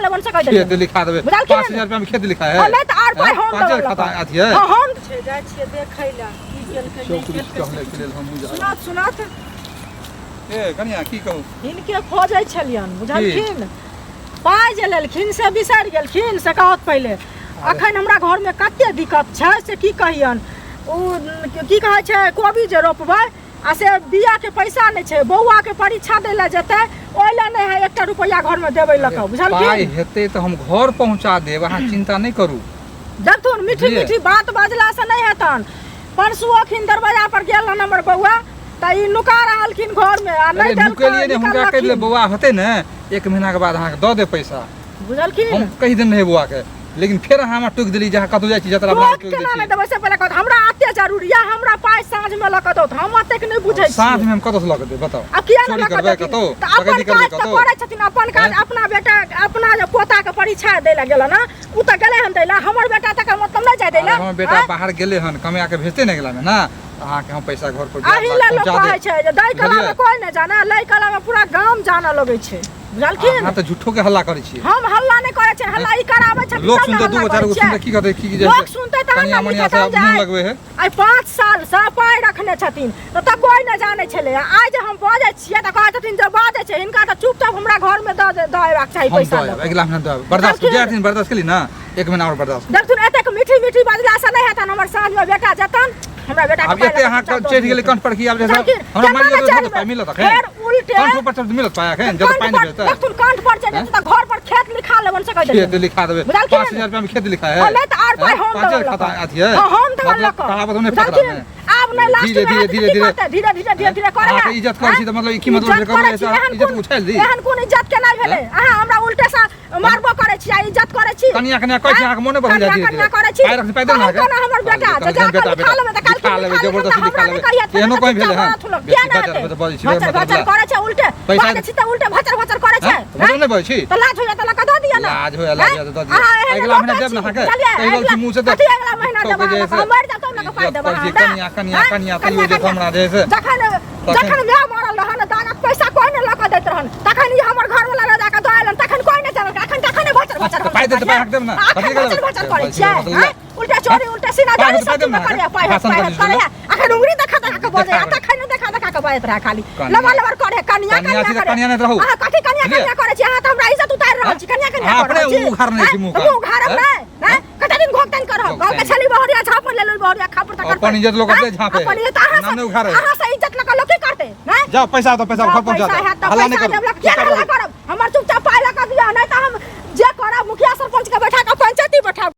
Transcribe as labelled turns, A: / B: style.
A: Lebon से कहि
B: खेत
A: देलियनि।
B: लिखा देबै।
A: बुझलखिन?
B: 5000 रुपया में खेत लिखा है।
A: हँ, नहि तऽ आर पाइ हम
B: पाँच हजार
A: देबै
B: खाता
A: लऽ कऽ।
B: अथी है।
A: हँ, हम
C: छै, जाइ छियै देखै लए की केलकै नहि
B: चौक दिस
C: केलकै।
B: टहलै के लेल हमहूँ जा।
A: सुनत सुनत।
B: ए कनिया, की कहू?
A: हिनके खोजै छलियनि, बुझलखिन? पाइ जे लेलखिन से बिसरि गेलखिन, से कहत पहिले। अखन हमरा घरमे कते दिक्कत छै से की कहियनि। ओ की कहै छै, कोबी जे रोपबै आ से बियाके पैसा नहि छै, बौआके परीक्षा दै लए जेतै ओहि लए नहि है एकटा रुपैआ घरमे देबै लऽ कऽ, बुझलखिन?
B: पाइ हेतै तऽ हम घर पहुँचा देब, अहाँ चिन्ता नहि करू।
A: देखथुन, मीठी
B: बुझलियै?
A: मीठी बात बजलासँ नहि हेतनि। परसू अखिन दरवाजा पर गेल हन हमर बौआ तऽ ई नुका रहलखिन घरमे आ नहि
B: अरे
A: देलकै,
B: नुकेलियै नहि, हुनका कहि देलियै
A: निकाललखिन।
B: बौआ होतै ने एक महीनाके बाद अहाँके दऽ देब पैसा।
A: बुझलखिन?
B: हम कहि देने रहियै बौआके, लेकिन फेर अहाँ हमरा टोकि देली जे अहाँ कतहु जाइ छी जतरा बना
A: टोक
B: टोकि दै
A: केना नहि
B: छी।
A: देबै से पहिले कहत। हमरा एते जरूरी यऽ, हमरा पाइ साँझमे लऽ कऽ दौथ, हम एतेक नहि बुझै छियै।
B: साँझमे हम कतऽसँ लऽ कऽ देब बताउ?
A: आब किया नहि
B: चोरी
A: लऽ कऽ
B: करबै
A: देथिन?
B: कतहु?
A: तऽ अपन
B: डकैती करबै
A: काज तऽ
B: कतहु?
A: करै छथिन, अपन काज।
B: आँय?
A: अपना बेटा, अपना जे पोताके परीक्षा दै लए गेलन हँ, ओ तऽ गेलै हन दै लए, हमर बेटा तकर मतलब नहि जाइ दै
B: अरे
A: लए।
B: हमर बेटा
A: आँय?
B: बाहर गेलै हन, कमा के भेजतै ने अगिला महीना, अहाँके हम पैसा घर पर
A: अही लए लोक
B: पहुँचा
A: कहै
B: देब।
A: छै जे दै कला मे
B: बुझलियै?
A: कोइ नहि जाने, लै कला मे पूरा गाम जानऽ लगै छै, बुझलखिन?
B: अहाँ तऽ झूठो के हल्ला करै छियै।
A: हम हल्ला नहि करै छियै, हल्ला ई कराबै छथिन
B: लोक
A: तब ने
B: सुनतै,
A: हल्ला
B: दूगो
A: करै
B: चारि गो
A: छियै।
B: सुनतै की कहतै की जे
A: लोक सुनतै तहन
B: कनिया
A: ने
B: मनिया
A: लिखतै
B: सब
A: जे
B: मुँह
A: आइ
B: लगबै है।
A: आइ 5 सालसँ पाइ रखने छथिन तऽ कोइ नहि जानै छलै। आइ जे हम बजै छियै तऽ कहै छथिन जे बाजै छै हिनका तऽ चुपचाप हमरा घरमे दऽ दऽ अयबाक चाही
B: हम
A: पैसा
B: दऽ
A: लऽ
B: आयब
A: कऽ।
B: अगिला महीना दऽ आयब। बर्दाश्त
A: बुझलखिन?
B: जाए दिन बर्दाश्त केली ने, एक महीना आओर बर्दाश्त।
A: देखथुन, एतेक मीठी मीठी बजलासँ नहि हेतनि। हमर साँझमे बेटा जेतनि, हमरा बेटा के
B: आब
A: पाइ
B: एते
A: लऽ कऽ
B: अहाँ
A: चुपचाप दऽ
B: चढ़ि गेलै
A: दिअ।
B: कंठ पर की आब जे
A: बुझलखिन?
B: हमरा
A: केना
B: मारि
A: नहि
B: लिअ तऽ
A: चढ़बै?
B: पाइ मिलत अखन?
A: फेर उल्टे
B: कंठ पर चढ़ मिलत पाइ अखन? जब
A: कंठ
B: पाइ नहि
A: पर
B: भेटतै।
A: देखथुन, कंठ पर चढ़ि जेतै तऽ घर पर खेत लिखा लेबन से कहि
B: खेत
A: देलियनि।
B: लिखा देबै।
A: बुझलखिन?
B: 5000 रुपया में खेत लिखा है।
A: हँ, नहि तऽ आर पाइ हम
B: पाँच
A: देबै
B: हजार
A: लऽ
B: खाता
A: कऽ।
B: अथी है।
A: हँ, हम देबै
B: मतलब
A: लऽ कऽ।
B: कहावत नहि
A: बुझलखिन?
B: पकड़ा।
A: आब नहि लास्ट
B: धीरे
A: में
B: धीरे
A: हेतै
B: धीरे
A: तऽ की
B: धीरे
A: करतै? धीरे धीरे धीरे धीरे करै
B: अहाँके
A: है।
B: इज्जत करै छी तऽ मतलब ई की मतलब
A: इज्जत
B: जे करबै
A: करै छी,
B: से
A: एहन
B: इज्जत
A: कोन
B: उछालि दी?
A: एहन कोन इज्जत केनाइ भेलै? अहाँ हमरा उल्टे सँ मारबो करै छी आ इज्जत करै छी।
B: कनिया कनिया कहै छी, अहाँके मोने बदलि जाइ
A: कनिया
B: धीरे
A: कनिया
B: धीरे।
A: करै छी।
B: पाइ रखने पाइ दे ने
A: कहू
B: अहाँके।
A: कोना हमर बेटा
B: कहलखिन
A: जे जा
B: बेटा,
A: कऽ लिखा
B: बेटा,
A: लेबै तऽ काल्हि
B: लिखा लेबै,
A: लिखा
B: जबरदस्ती
A: लेबै,
B: लिखा
A: हमरा नहि
B: लेबै।
A: कहियत,
B: एहनो कहीं भेलै हन?
A: किया
B: बेसी
A: नहि
B: भचर
A: हेतै?
B: भचर बजै छी,
A: भचर
B: मतलब
A: भचर करै छै, उल्टे
B: पैसा
A: बाजै छी तऽ उल्टे भचर भचर करै छै।
B: हँ? भचर नहि बजै छी?
A: तऽ लाज होइया तऽ लऽ कऽ दऽ दिअ ने।
B: लाज होइया, लाज होइया तऽ दऽ दिअ।
A: अहाँ एहन
B: अगिला
A: लोक
B: महीना देब ने
A: छी,
B: अहाँके?
A: बुझलियै?
B: कहि रहल छी मुँह से तऽ
A: कथी अगिला महीना देब
B: ठोक जे
A: अहाँ?
B: से
A: हम मरि जायब तब ने कऽ पाइ
B: इज्जत
A: देब
B: करै
A: अहाँ
B: छी,
A: हमरा?
B: कनिया कनिया
A: हँ?
B: कनिया तैयो जे हमरा जे से
A: जखन जखन माय मरल रहन दागक पैसा कोइ नहि लऽ कऽ दैत रहन, तखन ई हमर घरवला लऽ जाकऽ दऽ एलन, तखन कोइ नहि जानलकै। अखन तखन भचर भचर
B: तऽ पाइ दे तऽ पाइ हक देब ने।
A: अखन
B: कथी
A: भचर
B: करबै?
A: भचर करै
B: बजै
A: छियै
B: मतलब
A: हँ? उल्टा चोरी उल्टा सीना
B: पाइ
A: जारी
B: हक
A: सब
B: पाइ देब
A: चीज
B: ने
A: करे पाइ हक
B: भाषण
A: पाइ
B: करै
A: हक करे
B: छी।
A: अखन उंगरी देखा देखा के बजै
B: देखा
A: तखन देखा देखा के बजैत रहे, खाली
B: कनिया।
A: लबर लबर करे कनिया
B: कनिया
A: कनिया
B: छी तऽ
A: करे।
B: कनिया नहि रहू।
A: अहाँ कथी कनिया
B: बुझलियै?
A: कनिया करै छी? अहाँ तऽ हमरा इज्जत उतारि रहल छी, कनिया कनिया
B: अहाँ
A: कर रहल
B: अपने
A: छी।
B: मुँह उघारने छी, मुँह
A: हँ? मुँह उघारब
B: हँ?
A: नहि हँ? कते दिन घोकतन करब?
B: घोकतनि।
A: गाँव के छली बहरिया झाँप लेलु, बहरिया खापर तकर
B: अपन इज्जत लोक अपने झाँपे।
A: अपन इज्जत अहाँ
B: नाम नहि उघारे।
A: अहाँ से इज्जत लऽ कऽ लोक की करतै? हैं?
B: जाओ पैसा दो, पैसा घर पहुंचा
A: पैसा
B: दो।
A: हैत तऽ
B: हल्ला नहीं
A: पैसा
B: करू।
A: देब, लोक किया नहि हल्ला करब? हमर चुपचाप